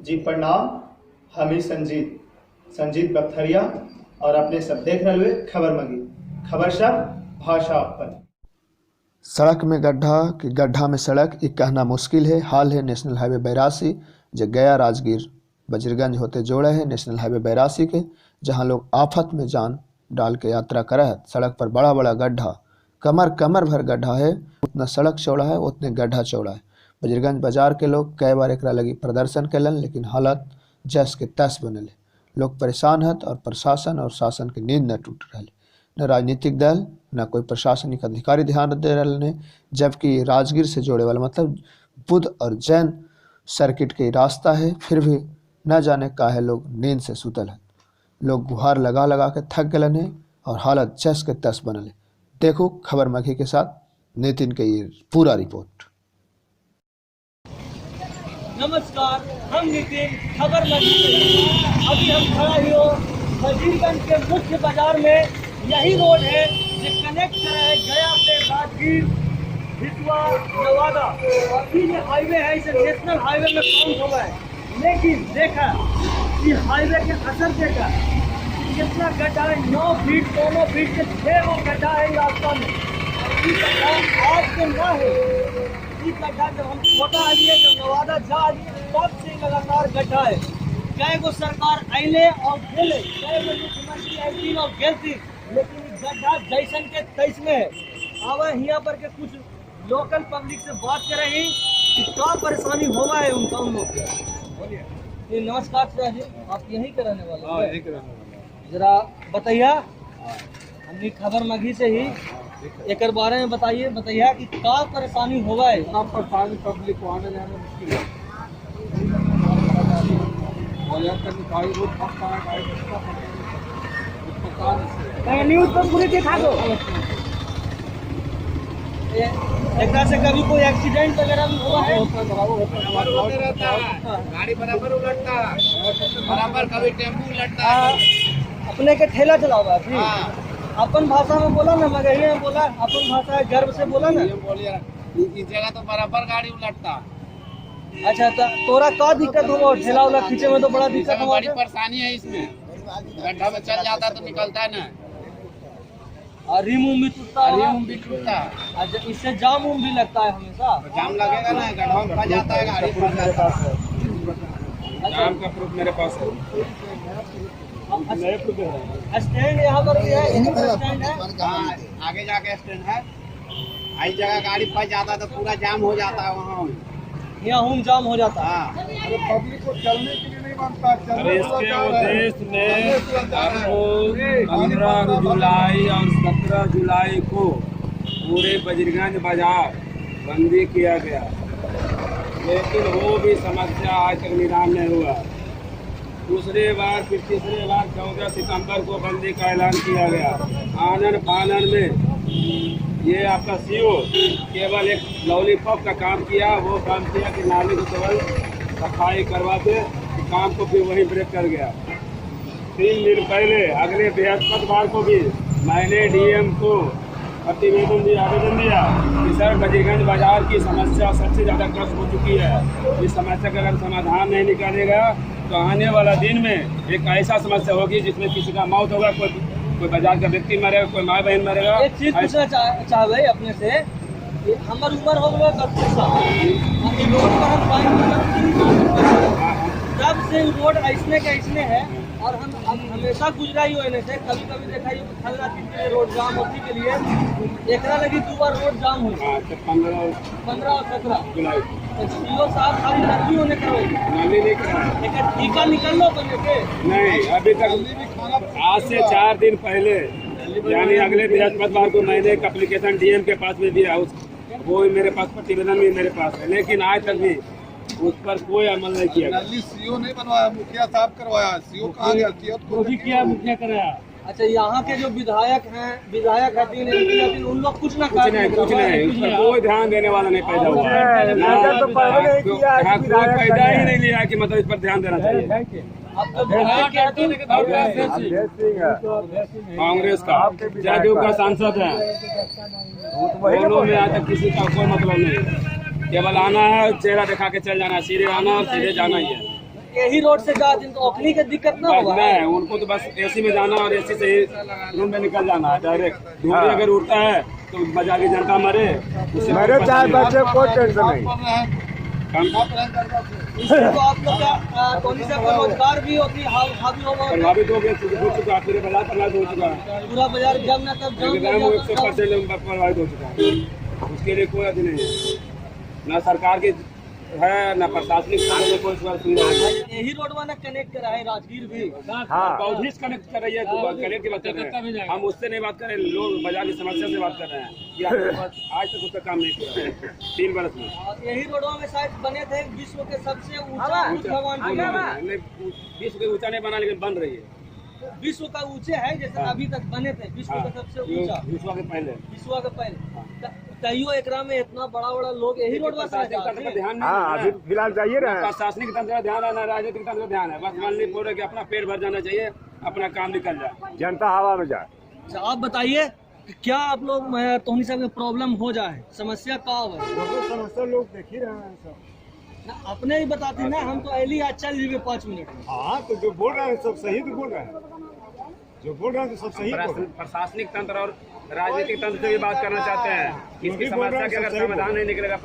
जी प्रणाम। हम ही संजीत संजीत बख्तरिया और अपने सब देख रहे हुए खबर मगी खबर सब भाषा पर। सड़क में गड्ढा कि गड्ढा में सड़क, ये कहना मुश्किल है। हाल है नेशनल हाईवे 82 जो गया राजगीर बजरगंज होते जोड़े है नेशनल हाईवे 82 के, जहां लोग आफत में जान डाल के यात्रा करे है। सड़क पर बड़ा बड़ा गड्ढा, कमर कमर भर गड्ढा है। उतना सड़क चौड़ा है उतने गड्ढा चौड़ा है। बजरगंज बाजार के लोग कई बार एकरा लगी प्रदर्शन कैलन, लेकिन हालत जस के तस बनल है। लोग परेशान हत और प्रशासन और शासन के नींद न टूट रहा है। न राजनीतिक दल न कोई प्रशासनिक अधिकारी ध्यान दे रहे हैं, जबकि राजगीर से जोड़े वाला मतलब बुद्ध और जैन सर्किट के रास्ता है, फिर भी न जाने काहे लोग नींद से सुतल हैं। लोग गुहार लगा लगा के थक गए हैं और हालत जस के तस बनल है। देखो खबर मघी के साथ नितिन के ये पूरा रिपोर्ट। नमस्कार, हम नितिन खबर मघी से। अभी हम खड़ा ही हो वजीरगंज के मुख्य बाजार में। यही रोड है जो कनेक्ट करा है गया से राजगीर, हिसुआ, नवादा। और ये जो हाईवे है इसे नेशनल हाईवे में काउंट हुआ है, लेकिन देखा कि हाईवे के असर देखा कि कितना गड्ढा है। 9 फीट दोनों फीट के 6 गो गड्ढा है रास्ता में। और ये गड्ढा आज के ना है, ये गड्ढा जब हम छोटा आदमी है, जब नवादा जा आदमी तब से लगातार गड्ढा है। कई गो सरकार अले और गेले, कई गो मुख्यमंत्री अली और गेलती, लेकिन ई गड्ढा जैसन के तैसने है। आवा यहाँ पर के कुछ लोकल पब्लिक से बात कर रहे हैं कि क्या परेशानी होवा है उनका, उन लोग के। बोलिए। जी, नमस्कार सर जी, आप यहीं के रहने वाले हैं? जरा बताइए, हमनी खबर मघी से ही एक बारे में बताइए, बताइए कि क्या परेशानी होवा है। इतना परेशानी पब्लिक को आने जाने मुश्किल है। और यहाँ का गाड़ी रोड फंसता है, गाड़ी कितना पता नहीं। न्यूज पर पूरी दिखा दो। एकरा से कभी कोई एक्सीडेंट वगैरह भी हुआ है? होता है, बराबर होता है। बराबर होते रहता है, गाड़ी बराबर उलटता है, बराबर कभी टेम्पू उलटता है। अपने के ठेला चलाओ अभी। हाँ। अपन भाषा में बोला ना, मगही में बोला, अपन भाषा है, गर्व से बोला ना। ये बोलिए, इस जगह तो बराबर गाड़ी उलटता है। अच्छा, तो तोरा का दिक्कत होगा ठेला वाला खींचे में? तो बड़ा इस दिक्कत समय होगा। बड़ी परेशानी है इसमें, गड्ढा में चल जाता तो निकलता है ना। और रिम उम भी टूटता है। रिम भी टूटता है। अच्छा, इससे जाम उम भी लगता है हमेशा। तो जाम लगेगा ना, गड्ढा में फंस जाता है गाड़ी, फंस जाता है। जाम का प्रूफ मेरे पास है। स्टैंड यहाँ पर भी है, यहीं पर स्टैंड है। हाँ, आगे जाके स्टैंड है। आई जगह गाड़ी फंस जाता है तो पूरा जाम हो जाता है वहाँ। यहाँ होम जाम हो जाता है। हाँ। अरे पब्लिक को चलने के लिए नहीं बनता। अरे इसके उद्देश्य में आपको 15 जुलाई और 17 जुलाई को पूरे बजरगंज बाजार बंदी किया गया, लेकिन वो भी समस्या आज तक निदान नहीं हुआ। दूसरे बार फिर तीसरे बार 14 सितंबर को बंदी का ऐलान किया गया। आनन फानन में ये आपका सीओ केवल एक लॉलीपॉप का काम किया, वो काम किया कि नाले को केवल सफाई करवा के काम को फिर वहीं ब्रेक कर गया। 3 दिन पहले अगले बृहस्पतिवार को भी मैंने डीएम को प्रतिवेदन दिया, आवेदन दिया कि सर बजरगंज बाजार की समस्या सबसे ज़्यादा ग्रस्त हो चुकी है। इस समस्या का अगर समाधान नहीं निकालेगा तो आने वाला दिन में एक ऐसा समस्या होगी जिसमें किसी का मौत होगा, कोई कोई बाजार का व्यक्ति मरेगा, कोई माँ बहन मरेगा। एक चीज पूछना चाहबै अपने से, कि हमर उम्र हो गलो 32 साल और ई रोड पर हम बाइक तब से ई रोड ऐसने के ऐसने है और हम हमेशा गुजरा ही होने से। कभी कभी देखा ही फलना चीज के लिए रोड जाम होती के लिए एकरा लगी 2 बार रोड जाम हुई। हाँ, तो 15 15 और 17 जुलाई को तो सीओ साहब खाली नकली होने करो, नाली नहीं कराया। एक टीका निकल लो बने के। नहीं, अभी तक आज से 4 दिन पहले यानी अगले बृहस्पतिवार को मैंने एक एप्लीकेशन डीएम के पास में दिया, उस वो भी मेरे पास प्रतिवेदन भी मेरे पास है, लेकिन आज तक भी उस पर कोई अमल नहीं किया गया। नल्ली सीओ नहीं बनवाया, मुखिया साहब करवाया। सीओ कहाँ गया? सीओ तो वो भी किया, मुखिया कराया। अच्छा, यहाँ के जो विधायक हैं, विधायक हथिन, एमपी हथिन, उन लोग कुछ ना कुछ नहीं, कुछ नहीं, उस पर कोई ध्यान देने वाला नहीं पैदा हुआ। हाँ, कोई पैदा ही नहीं लिया कि मतलब इस पर ध्यान देना चाहिए। अब तो विधायक हथिन कांग्रेस का जदयू का सांसद है, दोनों में आज तक किसी का कोई मतलब नहीं है। केवल आना है, चेहरा दिखा के चल जाना है, सीधे आना और सीधे जाना ही है। यही रोड से जाते तो ओखनी के दिक्कत ना होगा। नहीं, उनको तो बस एसी में जाना और एसी से ही रूम में निकल जाना है डायरेक्ट। धुआं अगर उड़ता है तो बाजार की जनता मरे, मरे चाहे बचे, कोई टेंशन नहीं। इससे तो आप लोग का कौन सा रोजगार भी होती हावी होगा, प्रभावित हो गया, हो चुका, पूरे बाजार प्रभावित हो चुका है, पूरा बाजार जम ना तब जाम 100% प्रभावित हो चुका है। उसके लिए कोई अभी नहीं है, ना सरकार की है ना प्रशासनिक कोई सुविधा है। यही रोड वाला कनेक्ट करा है राजगीर भी। हाँ, कनेक्ट कर रही है, तो कनेक्ट की बात कर रहे हैं हम, उससे नहीं बात कर रहे हैं, लोग बाजार की समस्या से बात कर रहे हैं कि आज तक उसका काम नहीं किया 3 बरस में। यही रोडवा में शायद बने थे विश्व के सबसे ऊंचा भगवान, विश्व के ऊंचा नहीं बना लेकिन बन रही है, विश्व का ऊंचे है जैसे अभी तक बने थे विश्व का सबसे ऊंचा, विश्व के पहले, विश्व के पहले। तैयो एकरा में इतना बड़ा बड़ा लोग यही रोड पर ध्यान। हाँ, अभी फिलहाल जाइए रहे हैं। प्रशासनिक तंत्र का ध्यान है ना राजनीतिक तंत्र का ध्यान है, बस मान ली पूरे कि अपना पेट भर जाना चाहिए, अपना काम निकल जाए, जनता हवा में जाए। अच्छा, आप बताइए क्या आप लोग तोहनी साहब में प्रॉब्लम हो जाए, समस्या का है? समस्या लोग देख ही रहे हैं सब ना, अपने ही बताते ना, हम तो अली आज चल जी 5 मिनट में। हाँ, तो जो बोल रहे हैं सब सही तो बोल रहे हैं, जो बोल रहे हैं तो सब सही बोल रहे हैं। प्रशासनिक तंत्र और राजनीतिक तंत्र से भी बात करना चाहते हैं, इसकी समस्या के अगर समाधान नहीं निकलेगा।